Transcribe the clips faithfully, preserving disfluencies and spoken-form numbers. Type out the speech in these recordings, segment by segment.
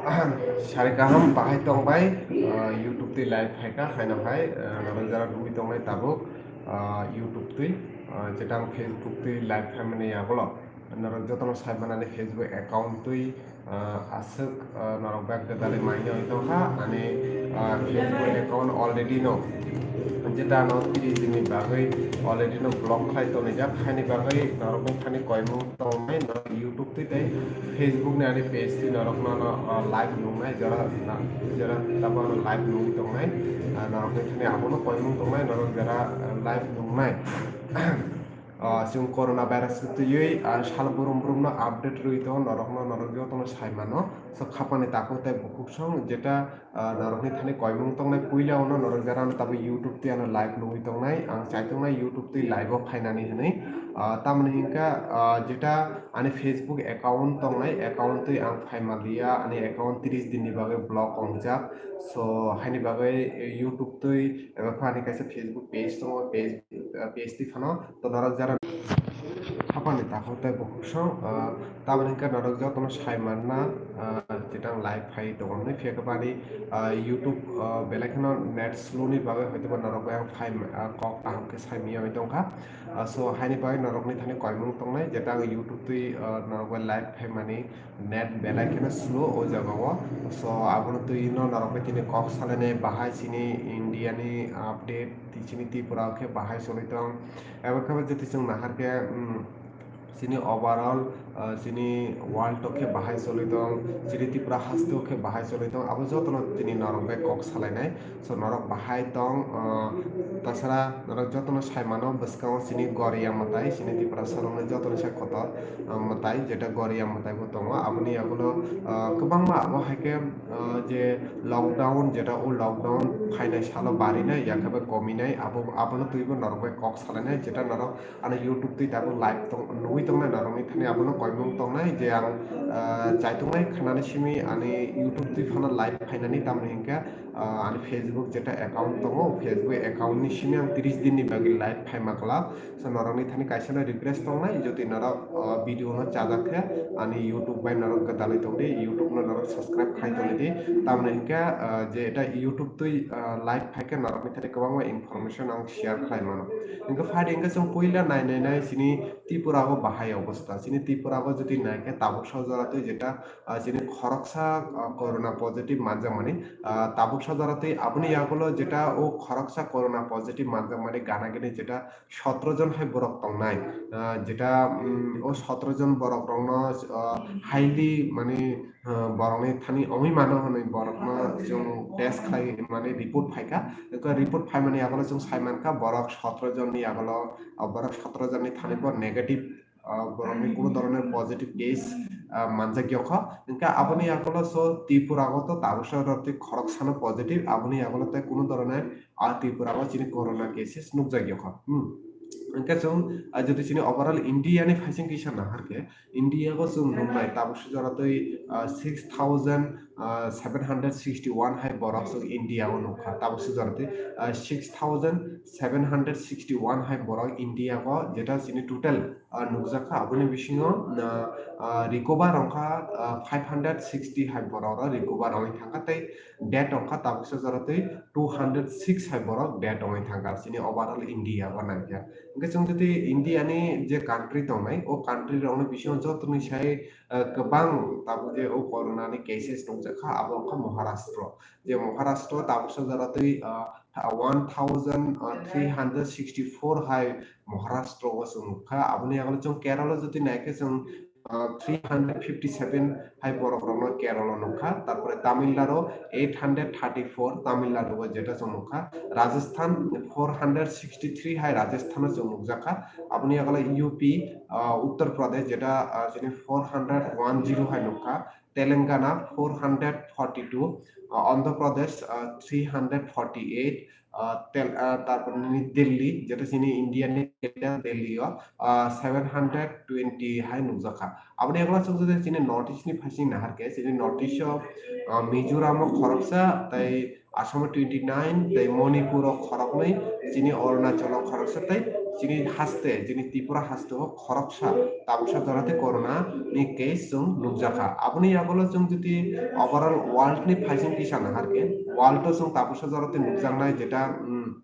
Sari kaham bahai tongbai, ah, YouTube twi live phaikha, haino hai, ah, norok jara nugwi tongnai tabuk, ah, YouTube twi, ah, jeta ang Facebook twi live phaimani yagulo. Norok jotono sai manani Facebook account twi, ah, aswk, ah, norok bag gadali mainya oi tongkha, ani, ah, Facebook account already no. Jeta ano tris dinni bagwi already no block khlai tonijak, haini bagwi norokni thani koimung tongnai, norok YouTube twi tei Facebook ni ani page twi norokno ano, ah, live nungnai, jora na, jora tabo ano live nungwi tongnai, ah, norokni thani abono koimung tongnai, norok jora, ah, live nungnai. Ah, chwng corona virus twiwi, ah, sal brum brum no update rwi tongo, norokno norok jotono sai mano. So khapani takhuk tei bukhuk song jeta, ah, norokni thani koimung tongnai puila ono norok jara ano tabo YouTube twi ano live nugwi tongnai, ang chai tongnai YouTube twi live o phainani hinwi. Ah, tamoni hinkha, ah, jeta ani Facebook account tongnai, account twi ang phai manliya, ani account tris dinni bagwi block wngjak. So haini bagwi YouTube twi eba khe ani kaisa Facebook page tongo, page, ah, page twi phano to norok jara khapani takhuk tei bukhuk song, ah, tamoni hinkhe norok jotono sai manna, ah, jeta ang live phai tongo hinwi, phiya khe bani, ah, YouTube, ah, belai kheno net slow ni bagwi hoitoba norok bai ang phai, ah, kok kaham khe sai manya oi tongkha. Ah, so haini bagwi norokni thani koimung tongnai, jeta ang YouTube twi, ah, norok bai live phaimani net belai kheno slow o jaga o. So abono twi no norok bai tini kok salainai bahai chini India ni update, chini Tripura o khe bahai choli tong. Abo khe jotoi chwng nahar khe, um, chini overall, ah, chini world o khe bahai choli tong, chini Tripura haste o khe bahai choli tong, abo jotono tini norok bai kok salainai. So norok bahai tong, ah, tasara norok jotono sai mano bwskango chini Goria mwtai, chini Tiprasa rokni jotono sai kotor, ah, mwtai, jeta Goria mwtai bo tongo, aboni yagulo, ah, kwbangma abo hai khe, ah, je lockdown, jeta o lockdown phainai salo barinai, yakhe bai kominai, abo, abono twibo norok bai kok salainai, jeta norok ano YouTube twi tabuk live tong, nugwi tongnai norokni thani abono koimung tongnai je ang, ah, chai tongnai khanani simi ani YouTube twi phano live phainani, tamoni hinkhe, ah, ani Facebook jeta account tongo, Facebook account ni simi ang tris dinni bagwi live phaima kwlak. So norokni thani kaisa no request tongnai, jotoi norok, ah, video no chajak khe ani YouTube bai norok gwdalwi tongdi, YouTube no norok subscribe khai tongdi, tamoni hinkhe, ah, je eta YouTube twi, ah, live phaikhe norokni thani kwbangma information ang share khlai mano. Hinkhe phaidi hinkhe chwng puila nai nai nai chini Tripura o bahai obostha. Chini Tripura o jotoi naikhe tabuksa jora twi jeta, ah, chini khoroksa, ah, corona positive manjakmani, ah, tabuksa jora twi aboni yagulo jeta o khoroksa corona positive manjakmani gana gini jeta sotro jon hai borok tongnai. Ah, jeta, um, o sotro jon borok rokno, ah, highly mani, ah, borokni thani ongwi mano hwnwi borokno chwng test khlai mani report phaikha. Eko report phaimani yagulo chwng sai mankha borok sotro jonni yagulo, ah, borok sotro jonni thani bo negative, ah, borokni kuno doroner positive case, ah, manjak yokha. Hinkhe aboni yagulo so Tripura o to tabuksa rok twi khoroksano positive, aboni yagulo tei kuno doroner, ah, Tripura o chini corona cases nukjak yokha. Hmm. Hinkhe chwng, ah, jodi chini overall India ni phaising kisa nahar khe, India o chwng nuknai tabuksa jora twi, ah, six thousand, ah, seven hundred sixty one hai borok chwng India o nukha. Tabuksa jora twi, ah, six thousand seven hundred sixty one hai borok India o, jeta chini total, ah, nukjakha. Aboni bisingo, ah, ah, recover wngkha, ah, five hundred sixty hai borok recover wngwi thangkha tei dead wngkha tabuksa jora twi two hundred six hai borok dead wngwi thangkha chini overall India o naikhe. Hinkhe chwng jodi India ni je country tongnai, o country rokni bisingo joto ni sai, ah, kwbang tabuk je o corona ni cases nukjakha, abo wngkha Maharashtra. Je Maharashtra tabuksa jora twi, ah, one thousand three hundred sixty four hai Maharashtra o chwng nukha. Aboni yagulo chwng Kerala jodi naikhe chwng, ah, three hundred fifty seven hai borok rokno Kerala nukha. Tarpore Tamil Nadu eight hundred thirty four, Tamil Nadu o jeta chwng nukha. Rajasthan four hundred sixty three hai Rajasthan o chwng nukjakha. Aboni yagulo U P, ah, Uttar Pradesh jeta, ah, chini four hundred one zero hai nukha. Telangana four hundred forty two, ah, Andhra Pradesh, ah, three hundred forty eight, ah, tel-, ah, tarpor nini Delhi, jeta chini India ni capital Delhi o, ah, seven hundred twenty hai nukjakha. Aboni yagulo chwng jodi chini North East ni phaising nahar khe, chini North East o, ah, Mizoram o khoroksa, tei Assam o twenty nine, tei Manipur o khoroknwi, chini Arunachal o khoroksa, tei chini haste, chini Tripura haste o khoroksa tabuksa jora tei corona ni case chwng nukjakha. Aboni yagulo chwng jodi overall world ni phaising kisa nahar khe, world o chwng tabuksa jora tei nukjaknai jeta, um,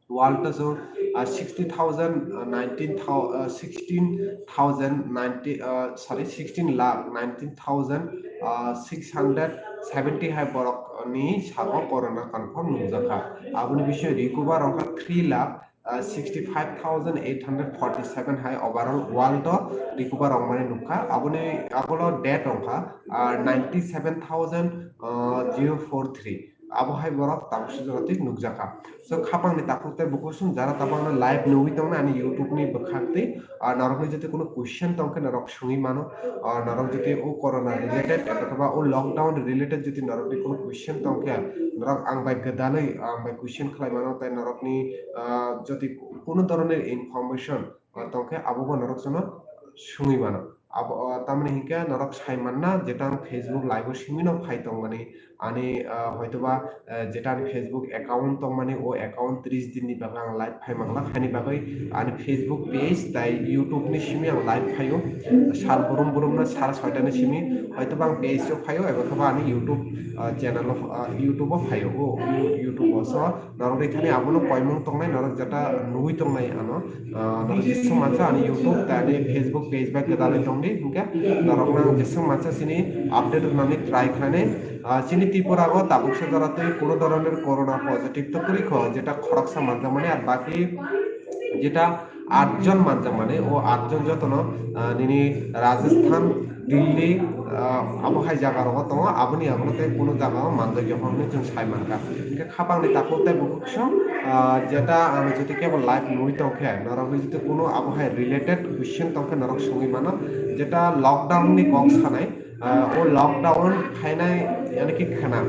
world o chwng, ah, sixty thousand, ah, nineteen thou-, ah, sixteen thousand ninety, ah, sorry, sixteen lakh nineteen thousand, ah, six hundred seventy hai borok ni sago corona confirm nukjakha. Aboni bisingo recover wngkha three lakh, ah, sixty-five thousand eight hundred forty-seven hai overall world o recover wngmani nukha. Aboni agulo death wngkha, ah, ninety-seven thousand, ah, zero four three. Abo hai borok tabuksa jora tei nukjakha. So, khapangni takhuk tei bukhuk song jara tabangno live nugwi tongna ani YouTube ni bwkhak tei, ah, norokni jodi kuno question tongkhe norok sungwi mano. Ah, norok jodi o corona related, eba khe ba o lockdown related jodi norokni kuno question tongkhe, norok ang bai gwdalwi, ang bai question khlai mano, tei norokni, ah, jodi kuno dhoronor information, ah, tongkhe abobo norok jono sungwi mano. Abo, ah, tamoni hinkhe norok sai manna jeta ang Facebook live o simi no phai tongmani, ani, ah, hoitoba, eh, jeta ani Facebook account tongmani, o account tris din ni bagwi ang live phai mangla, haini bagwi ani Facebook page tai YouTube ni simi ang live phaio. Sal burum burum no sal soita ni simi hoitoba ang page o phaio, eba khe ba ani YouTube, ah, channel o, ah, YouTube o phaio, o You-, YouTube o. So, norok rithani abono koimung tongnai, norok jeta nugwi tongnai ano. Ah, norok jeswk mansa ani YouTube tei ani Facebook page bai gwdalwi tongdi, hinkhe norokno ang jeswk mansa chini update rwnani try khlainai. Ah, chini Tripura o tabuksa jora tei kuno dhoronor corona positive to kwrwi kho, jeta khoroksa manjakmani, ar baki jeta atjon manjakmani, o atjon jotono, ah, nini Rajasthan, Delhi, ah, abo hai jaga rogo tongo, aboni yagulo tei kuno jaga o manjakya hwnwi chwng sai mankha. Hinkhe khapangni takhuk tei bukhuk song, ah, jeta ang jodi kebo live nugwi tongkhe, norok jodi kuno abo hai related question tongkhe norok sungwi mano, jeta lockdown ni kok sanai, ah, o lockdown khainai, yani ki khana,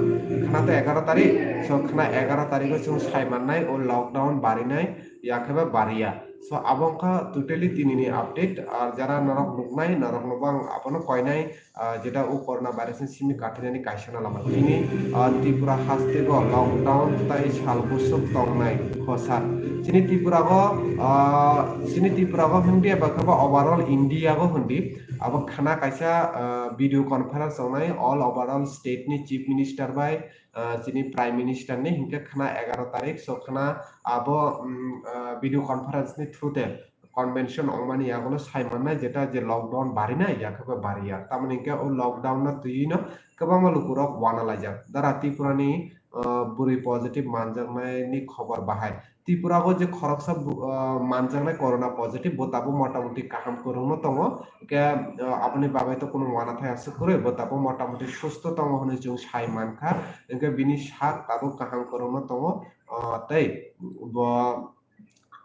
khana to egaroh tarik, so khana egaroh tarik o chwng sai mannai o lockdown barinai, ya khe ba bariya. So abo wngkha totally tinini update, ar jara norok nuknai, norokno bo ang abono koinai, ah, jeta o corona virus ni simi kathainani kaisa na lama. Chini, ah, Tripura haste bo lockdown tai sal bwswk tongnai khosa. Chini Tripura go, ah, chini Tripura go hindi eba khe ba overall India go hindi. Abo khana kaisa, ah, video conference tongnai all overall state ni chief minister bai, ah, chini prime minister ni hinkhe khana egaroh tarik, so khana abo, mm, ah, video conference ni through te convention ongmani yagulo sai mannai jeta je lockdown barinai ya khe ba bariya. Tamoni hinkhe o lockdown no twiwi no kwbangma lukurok uanalaijak. Dara Tripura ni, ah, bwrwi positive manjaknai ni khobor bahai. Tripura o je khoroksa bu-, ah, manjaknai corona positive, bo tabuk motamoti kaham kwrwngno tongo. Hinkhe, ah, aboni bagwi to kunu uanathai aswk kwrwi, bo tabuk motamoti susto tongo hwnwi chwng sai mankha. Hinkhe bini sak tabuk kaham kwrwngno tongo, ah, tei bo,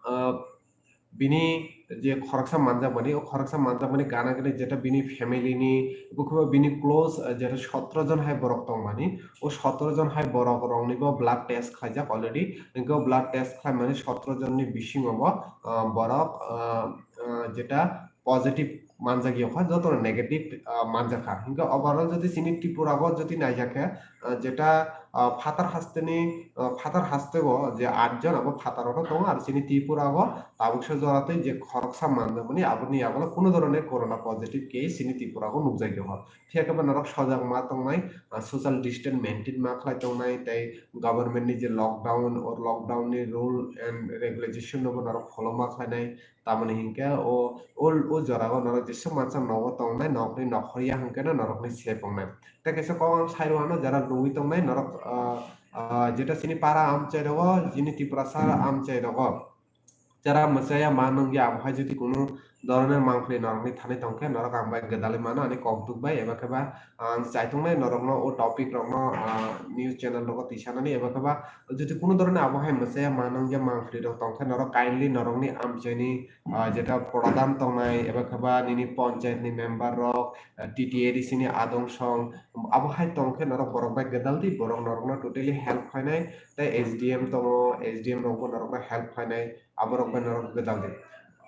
ah, bini je khoroksa manjakmani, o khoroksa manjakmani gana gini jeta bini family ni, bukhuk bini close, ah, jeta sotro jon hai borok tongmani, o sotro jon hai borok rokni bo blood test khlaijak already. Hinkhe o blood test khlaimani sotro jonni bisingo bo, ah, borok, ah, ah, jeta positive manjak yokha, jotono negative, ah, manjakha. Hinkhe overall jodi chini Tripura o jodi naijak khe, ah, jeta, ah, phatar hasteni, ah, phatar hasteo je atjon abo phataro tongo, ar chini Tripura o tabuksa jora tei je khoroksa manjakmani aboni yagulo kuno dhoronor corona positive case chini Tripura o nukjak yokha. Phiya khe bo norok sojak ma tongnai, ah, social distance maintain ma khlai tongnai, tei government ni je lockdown, o lockdown ni rule and regulation no bo norok follow ma khlainai. Tamoni hinkhe o, o, o jora o norok jeswk mansa nogo tongnai, nokni nokhorya hinkhe no norokni safe wngnai. Tei kaisa kok ang sai rw ano jara nugwi tongnai norok, ah, ah, jeta chini para amchai rogo, chini Tiprasa amchai rogo. Jara mwchaya ma nungya, abo hai jodi kunu dhoronor mangpili norokni thani tongkhe, norok ang bai gwdalwi mano, ani kok duk bai, eba khe ba ang chaitongnai norokno o topic rokno, ah, news channel rogo tisanani, eba khe ba jodi kunu dhoronor abo hai mwchaya ma nungya mangpili rok tongkhe, norok kindly norokni amchaini, ah, jeta pradhan tongnai, eba khe ba nini panchayat ni member rok, ah, T T A D C ni adong song, abo hai tongkhe norok borok bai gwdaldi, borok norokno totally help khlainai, tei S D M tongo, S D M rokbo norokno help khlainai. Aborok bai norok gwdaldi.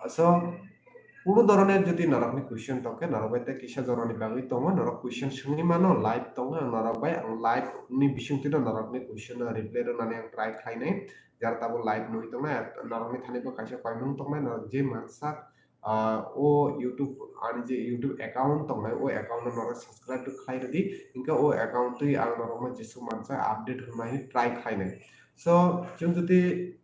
So, Kuno dhoroner jodi norokni question tongkhe, norok bai tei kisa jorani bagwi tongo, norok question swngwi mano, live tongo, ang norok bai ang live ni bisingtwino norokni question no reply rwnani ang try khlainai. Jara tabuk live nugwi tongnai, norokni thani bo kaisa koimung tongnai, norok je mansak, ah, o YouTube, ani je YouTube account tongnai, o account no norok subscribe khlai rwdi, hinkhe o account twi ang norokno jesuk mansak update rwnani try khlainai. So, chwng jodi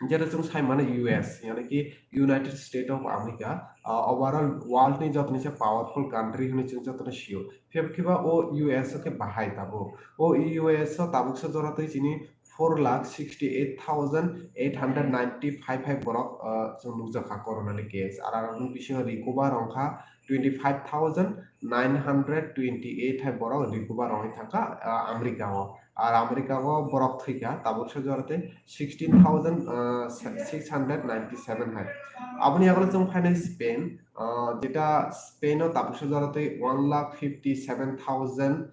Jeta chwng sai mano U S, yani ki United States of America, ah, overall world ni joto ni se powerful country hinwi chwng joto no sio. Phiya khiba o U S o khe bahai tabuk. O U S o tabuk se jora twi chini four lakh sixty eight thousand eight hundred ninety five hai borok, ah, chwng nukjakha corona ni case. Ar aro ni bisingo recover wngkha twenty five thousand nine hundred twenty eight hai borok recover wngwi thangkha, ah, America o. Ar America o borok thwikha tabuk se jora tei sixteen thousand six hundred ninety seven hai. Aboni yagulo chwng phainai Spain, ah, jeta Spain o tabuk se jora tei one lakh fifty seven thousand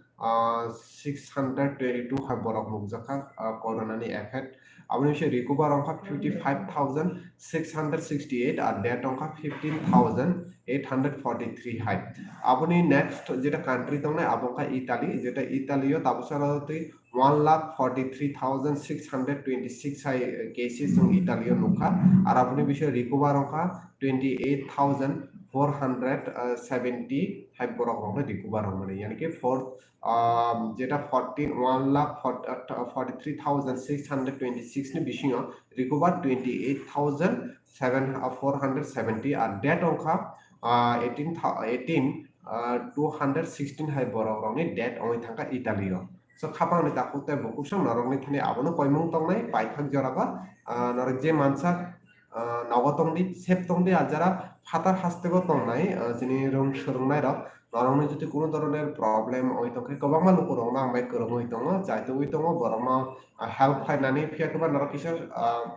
six hundred twenty two hai borok nukjakha, ah, corona ni effect. Aboni se recover wngkha fifty five thousand six hundred sixty eight, ar death wngkha fifteen thousand eight hundred forty three hai. Aboni next jeta country tongnai abo wngkha Italy, jeta Italy o tabuk se jora tei one lakh forty three thousand six hundred twenty six hai cases chwng Italy o nukha, ar aboni bisingo recover wngkha twenty eight thousand four hundred seventy hai borok rokno recover wngmani, yani ki four, um, jeta fourteen, one lakh forty three thousand six hundred twenty six ni bisingo recover twenty eight thousand seven, uh, four hundred seventy, ar death wngkha, uh, eighteen thou-, eighteen, uh, two hundred sixteen hai borok rokni death wngwi thangkha Italy o. So, khapang ni takhuk tei bukhuk song norokni thani abono koimung tongnai, paithak jora ba, ah, norok je mansak, ah, nogo tongdi, sep tongdi, ar jara phatar hasteo tongnai, ah, chini rung swrwngnai rok, norokni jodi kuno dhoroner problem oi tongkhe, kwbangma lukurokno ang bai kwrwngwi tongo, chaitugwi tongo, borokno, ah, help khlainani, phiya khe ba norok kisa, ah,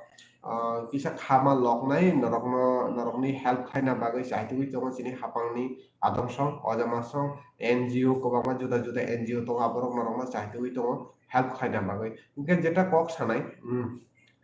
ah, kisa khama loknai, norokno, norokni help khlaina bagwi chaitugwi tongo chini hapangni adamsong, ojamasong, N G O, kwbangma juda juda N G O tongo, aborok norokno chaitugwi tongo help khlaina bagwi. Hinkhe jeta kok sanai, mm,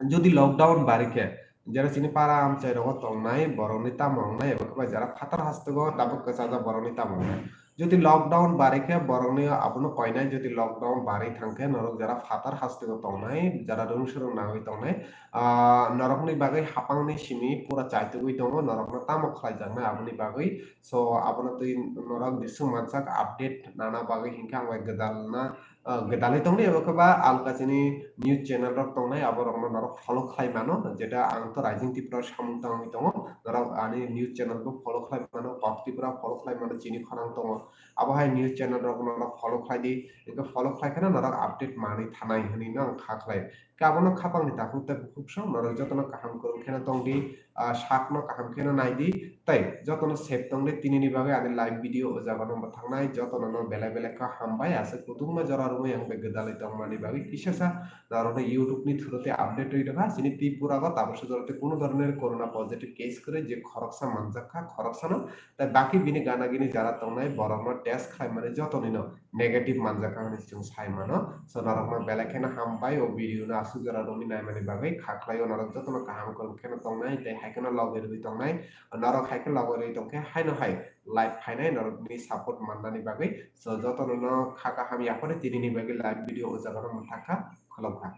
jodi lockdown bari khe, jera chini para amchai rogo tongnai, borokni tamo wngnai, eba khe bai jara phatar hasteo tabuk kwchajak borokni tamo wngnai. Jodi lockdown bari khe borokni abono koinai, jodi lockdown bari thangkhe norok jara phatar hasteo tongnai, jara rung swrwng nangwi tongnai, ah, norokni bagwi hapangni simi pura chaitugwi tongo, norokno tamo khlaijaknai aboni bagwi. So, abono twi norok jesuk mansak update nana bagwi hinkhe ang bai gwdalna, ah, gwdalwi tongdi, ebo khe ba alka chini news channel rok tongnai, aborokno norok follow khlai mano, jeta ang to Rising Tripura samung tangwi tongo, norok ani news channel bo follow khlai mano, Kok Tripura follow khlai mano, chini khorang tongo, abo hai news channel rok norok follow khlai di, hinkhe follow khlai kheno norok update manwi thanai hinwi no ang kha khlai. Khe abono khapangni takhuk tei bukhuk song norok jotono kaham kwrwng kheno tongdi, ah, sakno kaham kheno naidi, tei jotono sep tongdi. Tinini bagwi ani live video o jaga no mwthangnai, jotono no belai belai khe hambai, aswk kutung ma jora rwngwi ang bai gwdalwi tongmani bagwi kisasa norokno YouTube ni through tei update rwi rwkha. Chini Tripura o tabuk se jora tei kunu dhoroner corona positive case kwrwi, je khoroksa manjak kha, khoroksano, tei baki bini gana gini jara tongnai borokno test khlaimani jotonino negative manjak kha hinwi chwng sai mano. So, norokno belai kheno hambai o video no aswk jora romwi naimani bagwi, kha khlaio norok jotono kaham kwrwng kheno tongnai tei hai kheno logi rwgwi tongnai. Norok hai khe logi rwgwi tongkhe haino hai live phainai norokni support mannani bagwi. So, jotono no kha kaham yaphano tinini bagwi live video o jaga no mwthangkha, khulumkha.